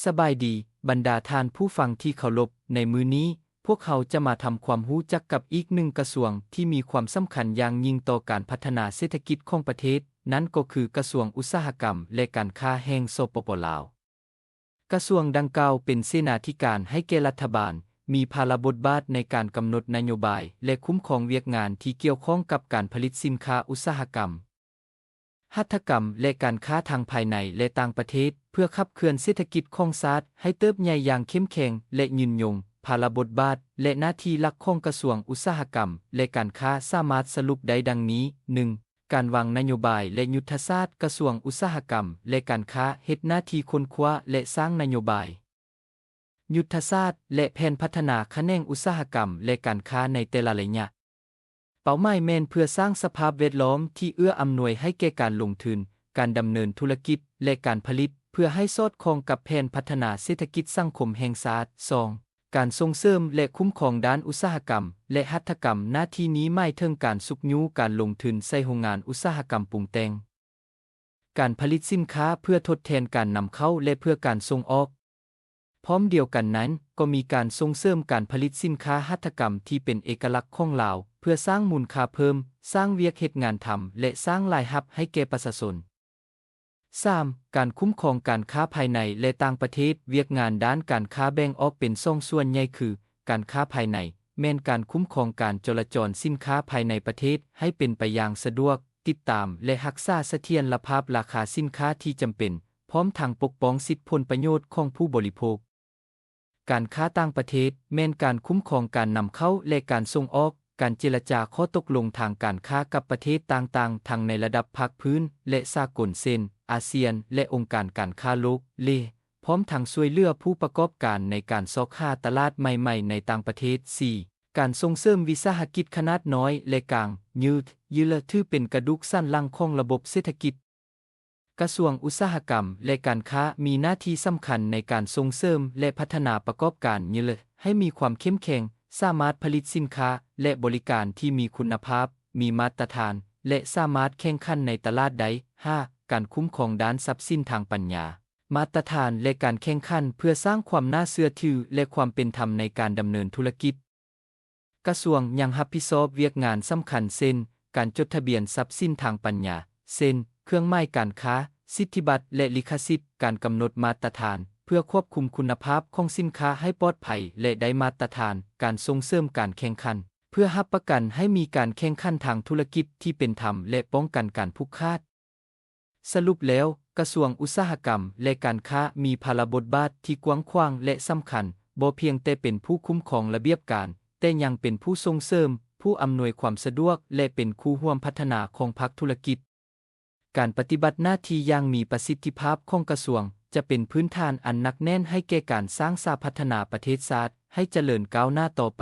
ສະບາຍດີ, ບັນດາທ່ານຜູ້ຟັງທີ່ເຄົາລົບ, ໃນມື້ນີ້, ພວກເຮົາຈະມາທຳຄວາມຮູ້ຈັກກັບອີກໜຶ່ງກະຊວງທີ່ມີຄວາມສຳຄັນຢ່າງຍິ່ງຕໍ່ການພັດທະນາເສດຖະກິດຂອງປະເທດ, ນັ້ນກໍຄືກະຊວງອຸດສາຫະກຳ ແລະ ການຄ້າແຫ່ງ ສປປ ລາວ. ກະຊວງດັ່ງກ່າວເປັນເສນາທິການໃຫ້ແກ່ລັດຖະບານ, ມີພາລະບົດບາດໃນການກຳນົດນະໂຍບາຍ ແລະ ຄຸ້ມຄອງວຽກງານທີ່ກ່ຽວຂ້ອງກັບການຜະລິດສິນຄ້າອຸດສາຫະກຳ, ຫັດຖະກຳ ແລະ ການຄ້າທັງພາຍໃນ ແລະ ຕ່າງປະເທດ, ເພື່ອຂັບເຄື່ອນເສດຖະກິດຂອງຊາດໃຫ້ເຕີບໃຫຍ່ຢ່າງເຂັ້ມແຂງ ແລະ ຍືນຍົງ. ພາລະບົດບາດ ແລະ ໜ້າທີ່ຫຼັກຂອງກະຊວງອຸດສາຫະກຳ ແລະ ການຄ້າສາມາດສະຫຼຸບໄດ້ດັ່ງນີ້, ໜຶ່ງ ການວາງນະໂຍບາຍ ແລະ ຍຸດທະສາດ. ກະຊວງອຸດສາຫະກຳ ແລະ ການຄ້າເຮັດໜ້າທີ່ຄົ້ນຄວ້າ ແລະ ສ້າງນະໂຍບາຍ, ຍຸດທະສາດ ແລະ ແຜນພັດທະນາຂະແໜງອຸດສາຫະກຳ ແລະ ການຄ້າໃນແຕ່ລະໄລຍະ. ເປົ້າໝາຍແມ່ນເພື່ອສ້າງສະພາບແວດລ້ອມທີ່ເອື້ອອຳນວຍໃຫ້ແກ່ການລົງທຶນ, ການດຳເນີນທຸລະກິດ ແລະ ການຜະລິດ, ເພື່ອໃຫ້ສອດຄ່ອງກັບແຜນພັດທະນາເສດຖະກິດສັງຄົມແຫ່ງຊາດ. ສອງ ການສົ່ງເສີມ ແລະ ຄຸ້ມຄອງດ້ານອຸດສາຫະກຳ ແລະ ຫັດຖະກຳ. ໜ້າທີ່ນີ້ໝາຍເຖິງການຊຸກຍູ້ການລົງທຶນໃສ່ໂຮງງານອຸດສາຫະກຳປຸງແຕ່ງ, ການຜະລິດສິນຄ້າເພື່ອທົດແທນການນຳເຂົ້າ ແລະ ເພື່ອການສົ່ງອອກ. ພ້ອມດຽວກັນນັ້ນ, ກໍມີການສົ່ງເສີມການຜະລິດສິນຄ້າຫັດຖະກຳທີ່ເປັນເອກະລັກຂອງລາວ, ເພື່ອສ້າງມູນຄ່າເພີ່ມ, ສ້າງວຽກເຮັດງານທຳ ແລະ ສ້າງລາຍຮັບໃຫ້ແກ່ປະຊາຊົນ. ສາມ ການຄຸ້ມຄອງການຄ້າພາຍໃນ ແລະ ຕ່າງປະເທດ. ວຽກງານດ້ານການຄ້າແບ່ງອອກເປັນສອງສ່ວນໃຫຍ່ຄື, ການຄ້າພາຍໃນ ແມ່ນການຄຸ້ມຄອງການຈໍລະຈອນສິນຄ້າພາຍໃນປະເທດໃຫ້ເປັນໄປຢ່າງສະດວກ, ຕິດຕາມ ແລະ ຮັກສາສະຖຽນລະພາບລາຄາສິນຄ້າທີ່ຈຳເປັນ, ພ້ອມທັງປົກປ້ອງສິດຜົນປະໂຫຍດຂອງຜູ້ບໍລິໂພກ. ການຄ້າຕ່າງປະເທດ ແມ່ນການຄຸ້ມຄອງການນຳເຂົ້າ ແລະ ການສົ່ງອອກ, ການເຈລະຈາຂໍ້ຕົກລົງທາງການຄ້າກັບປະເທດຕ່າງໆ ທັງໃນລະດັບພາກພື້ນ ແລະ ສາກົນ ເຊັ່ນ ອາຊຽນ ແລະ ອົງການການຄ້າໂລກ, ເລ ພ້ອມທັງຊ່ວຍເຫຼືອຜູ້ປະກອບການໃນການຊອກຫາຕະຫຼາດໃໝ່ໆໃນຕ່າງປະເທດ. ສີ່ ການສົ່ງເສີມວິສາຫະກິດຂະໜາດນ້ອຍ ແລະ ກາງ, ຍືດ, ຍືດ ຖືເປັນກະດູກສັນຫຼັງຂອງລະບົບເສດຖະກິດ. ກະຊວງອຸດສາຫະກຳ ແລະ ການຄ້າມີໜ້າທີ່ສຳຄັນໃນການສົ່ງເສີມ ແລະ ພັດທະນາປະກອບການຍືດໃຫ້ມີຄວາມເຂັ້ມແຂງ, ສາມາດຜະລິດສິນຄ້າ ແລະ ບໍລິການທີ່ມີຄຸນນະພາບ, ມີມາດຕະຖານ ແລະ ສາມາດແຂ່ງຂັນໃນຕະຫຼາດໄດ້. ຫ້າ ການຄຸ້ມຄອງດ້ານຊັບສິນທາງປັນຍາ, ມາດຕະຖານ ແລະ ການແຂ່ງຂັນ ເພື່ອສ້າງຄວາມໜ້າເຊື່ອຖື ແລະ ຄວາມເປັນທຳໃນການດຳເນີນທຸລະກິດ. ກະຊວງຍັງຮັບຜິດຊອບວຽກງານສຳຄັນເຊັ່ນ ການຈົດທະບຽນຊັບສິນທາງປັນຍາ ເຊັ່ນ ເຄື່ອງໝາຍການຄ້າ, ສິດທິບັດ ແລະ ລິຂະສິດ, ການກຳນົດມາດຕະຖານ ເພື່ອຄວບຄຸມຄຸນນະພາບຂອງສິນຄ້າໃຫ້ປອດໄພ ແລະ ໄດ້ມາດຕະຖານ, ການສົ່ງເສີມການແຂ່ງຂັນ ເພື່ອຮັບປະກັນໃຫ້ມີການແຂ່ງຂັນທາງທຸລະກິດທີ່ເປັນທຳ ແລະ ປ້ອງກັນການຜູກຂາດ. ສະຫຼຸບແລ້ວ, ກະຊວງອຸດສາຫະກຳ ແລະ ການຄ້າມີພາລະບົດບາດທີ່ກວ້າງຂວາງ ແລະ ສຳຄັນ, ບໍ່ພຽງແຕ່ເປັນຜູ້ຄຸ້ມຄອງລະບຽບການ, ແຕ່ຍັງເປັນຜູ້ສົ່ງເສີມ, ຜູ້ອຳນວຍຄວາມສະດວກ ແລະ ເປັນຄູ່ຮ່ວມພັດທະນາຂອງພາກທຸລະກິດ. ການປະຕິບັດໜ້າທີ່ຢ່າງມີປະສິດທິພາບຂອງກະຊວງ ຈະເປັນພື້ນຖານອັນໜັກແໜ້ນໃຫ້ແກ່ການສ້າງສາພັດທະນາປະເທດຊາດໃຫ້ຈະເລີນກ້າວໜ້າຕໍ່ໄປ.